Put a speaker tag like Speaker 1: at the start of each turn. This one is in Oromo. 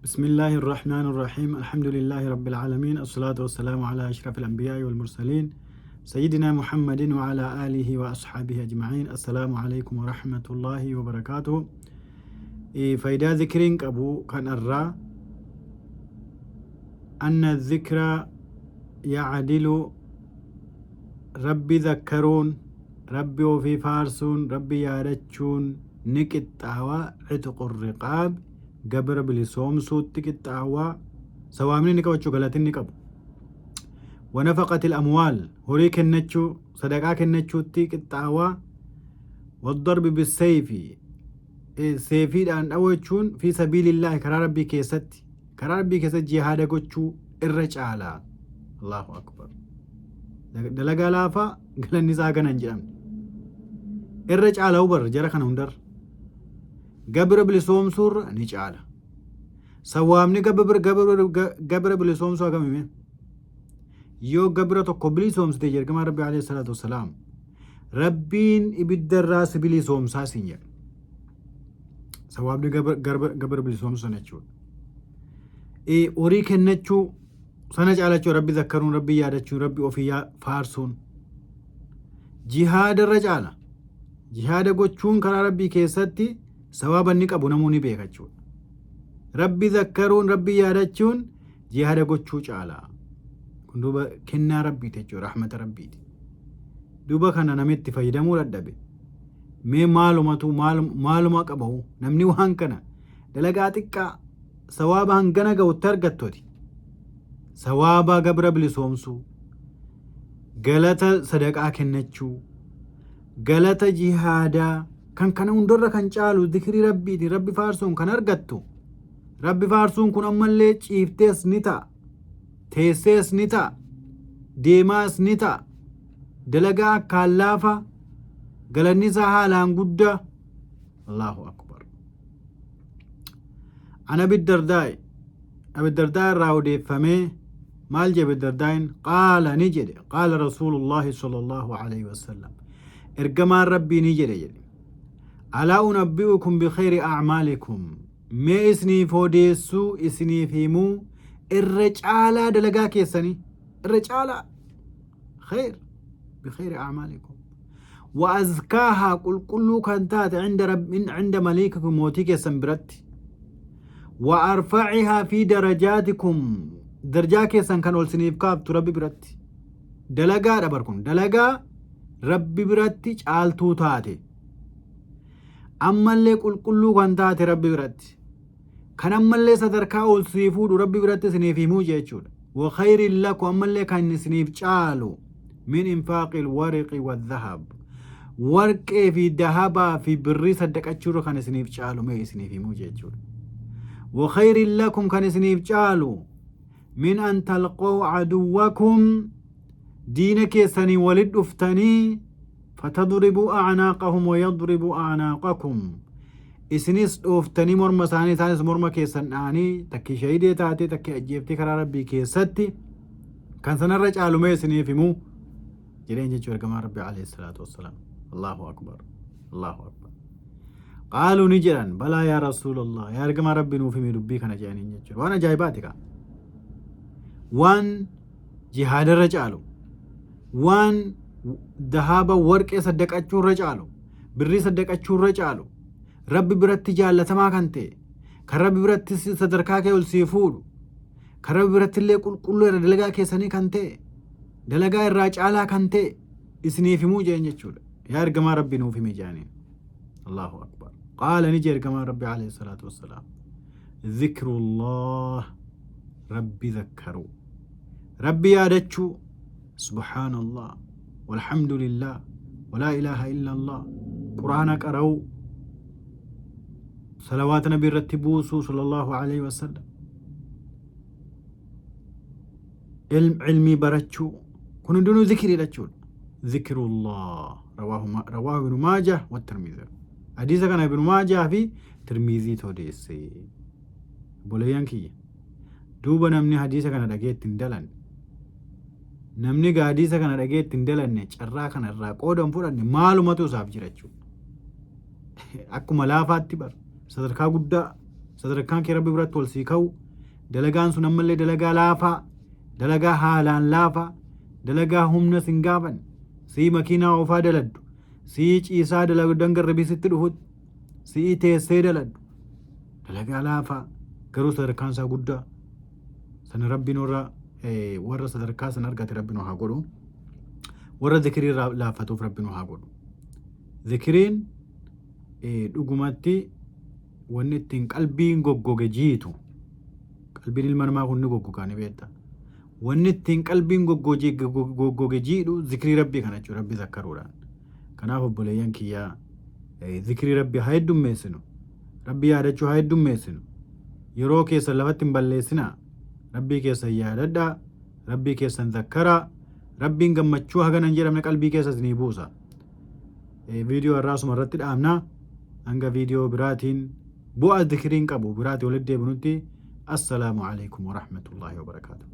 Speaker 1: بسم الله الرحمن الرحيم الحمد لله رب العالمين الصلاة والسلام على أشرف الأنبياء والمرسلين سيدنا محمد وعلى آله وأصحابه أجمعين السلام عليكم ورحمة الله وبركاته. Faayidaa zikriin qabu kan irraa أن الذكر يعدل, Rabbi zakkaruun, Rabbi ofii faarsuun, Rabbi yaadachuun ni qixxaawaa عتق الرقاب, gabra bilisoomsuutti qixxaawaa, sawaabni ni qabachuu, galatin ni qabu. ونفقة الأموال, horii kennachuu, sadaqaa kennachuutti qixxaawaa. والضرب بالسيف, seefiidhaan dhawachuun, في سبيل الله, karaa Rabbii keessatti, karaa Rabbii keessatti jihaada gochuu irra caalaa. الله أكبر. Dalagaa laafaa galanni isaa gana hin jedhamne irra caalaa bar. Jara kana hundarra gabra bilisoomsuurra ni caala. Sawaabni gabra bilisoomsuu hagamime? Yoo gabra tokko bilisoomsite, ergamaa Rabbii عليه الصلاة والسلام, Rabbiin ibiddarraa si bilisoomsaa siin jedha. Sawaabni gabra bilisoomsuu sana jechuudha. Horii kennachuu sana caalachuu, Rabbi zakkaruun, Rabbi yaadachuun, Rabbi ofii faarsuun jihaada irra caala. Jihaada gochuun karaa Rabbii keessatti sawaaba inni qabu namuu ni beeka jechuudha. Rabbi zakkaruun, Rabbi yaadachuun jihaada gochuu caala. Kun duuba kennaa Rabbiiti jechuudha, rahmata Rabbiiti. Duuba kana namitti fayyadamuu dadhabe. Mee maalumatu maaluma qabahu namni waan kana dalagaa xiqqaa sawaaba hangana ga'utti argattooti? Sawaaba gabra bilisoomsuu, galata sadaqaa kennachuu, galata jihaadaa, kan kana hundarra kan caalu zikrii Rabbiiti, Rabbi faarsuun kan argattu. Rabbi faarsuun kun ammallee ciiftees ni ta'a, teessees ni ta'a, deemaas ni ta'a. Dalagaa akkaan laafa, galanni isaa haalaan guddaa. الله أكبر. عن أبي الدرداء, أبي الدرداء irraa odeeffamee maal jedhe أبي الدرداء? قال, ni jedhe, قال رسول الله صلى الله عليه وسلم, ergamaan Rabbii ni jedhe jedhe: ألا أنبئكم بخير أعمالكم? Mee isiniif odeessuu, isiniif himuu irra caalaa dalagaa keessanii, irra caalaa خير, بخير أعمالكم وأزكاها, qulqulluu kan taate, عند رب عند مليككم, mootii keessan biratti, وأرفعها في درجاتكم, darajaa keessan kan ol siniif kaaftu Rabbi biratti. Dalagaadha bar kun, dalagaa Rabbi biratti caaltuu taate, ammallee qulqulluu kan taate Rabbi biratti, kan ammallee sadarkaa ol sii fuudhu Rabbi biratti isiniif himuu jechuudha. وخير لكم, ammallee kan isiniif caalu, من إنفاق الورق والذهب, warqee fi dahabaa fi birrii saddaqachuurra kan isiniif caalu mee isiniif himuu jechuudha. وخير لكم, kan isiniif caalu, من أن تلقوا عدوكم, diina keessanii walit dhuftanii, فتضربوا أعناقهم ويضربوا أعناقكم, isinis dhooftanii morma isaanii, isaanis morma keessan dha'anii, takki shahidee taatee, takki ajjeeftee karaa Rabbii keessatti, kan sanarra caalumee isiniif himuu jedheen jechuu ergamaa Rabbii عليه الصلاة والسلام. الله أكبر, الله أكبر. قالوا, ni jedhan, بلى يا رسول الله, yaa ergamaa Rabbii, nuuf himi dubbii kana jedhaniin jechuudha. Waan ajaa'ibaati kaa, waan jihaadarra caalu, waan dahaaba warqee saddaqachuurra caalu, birrii saddaqachuurra caalu, Rabbi biratti jaallatamaa kan ta'e, kan Rabbi biratti sadarkaa kee ol sii fuudhu, kan Rabbi biratti illee qulqulluu irra dalagaa keessanii kan ta'e, dalagaa irraa caalaa kan ta'e isiniif himuu jeen jechuudha. Yaa ergamaa Rabbi, nuuf himi jedhaniin. الله أكبر. قال, ni jee ergamaa Rabbi عليه الصلاة والسلام: ذكر الله, Rabbi zakkaruu, Rabbi yaadachuu, سبحان الله والحمد لله ولا إله إلا الله, quraana qara'uu, salawaata Nabii irratti buusuu صلى الله عليه وسلم, ilmii barachuu, kun hundinuu zikriidha jechuudha. ذكر الله. رواه ابن ماجه والترمذي. Hadiisa kana Ibnu Maajah fi Tirmiziitu odeesse. Obboleeyyan kiyya, duuba namni hadiisa kana dhagee ittiin dalanne, namni hadiisa kana dhagee ittiin dalanne, carraa kana irraa qooda hin fudhanne, maalumatu isaaf jira jechuudha? Akkuma laafaatti bar sadarkaa guddaa, Sadarkaan kee Rabbi biratti ol sii ka'u. Dalagaan sun ammallee dalagaa laafaa, dalagaa haalaan laafaa, dalagaa humna sin gaafan. Sii makiinaa oofaa daladdu, sii ciisaa dalagdu hanga irribii sitti dhufutti, sii teessee daladdu. Dalagaa laafaa garuu sadarkaan isaa guddaa. Sana Rabbiin warra warra sadarkaa sana argate Rabbi nu haa godhu. Warra zikirii laaffatuuf Rabbi nu haa godhu. Zikiriin dhugumatti wanni ittiin qalbiin goggoge jiitu. Qalbiin ilma namaa kun ni goggogaa ni beekta. Wanni ittiin qalbiin goggoge jiidhu zikirii Rabbii kana jechuudha Rabbi zakkaruudhaan. Kanaaf obboleeyyan kiyyaa zikirii Rabbii haa heddummeessinu. Rabbi yaadachuu haa heddummeessinu. Yeroo keessan lafatti hin balleessinaa. Rabbii keessan yaadadhaa. Rabbii keessan zakkaraa. Rabbiin gammachuu hagana hin jedhamne qalbii keessa isinii buusa. Viidiyoo har'aa asuma irratti dhaabna. Hanga viidiyoo biraatiin bu'aa zikiriin qabu biraatiin walitti deebinutti assalaamu alaikum warahmatullaahi wabarakaatuh.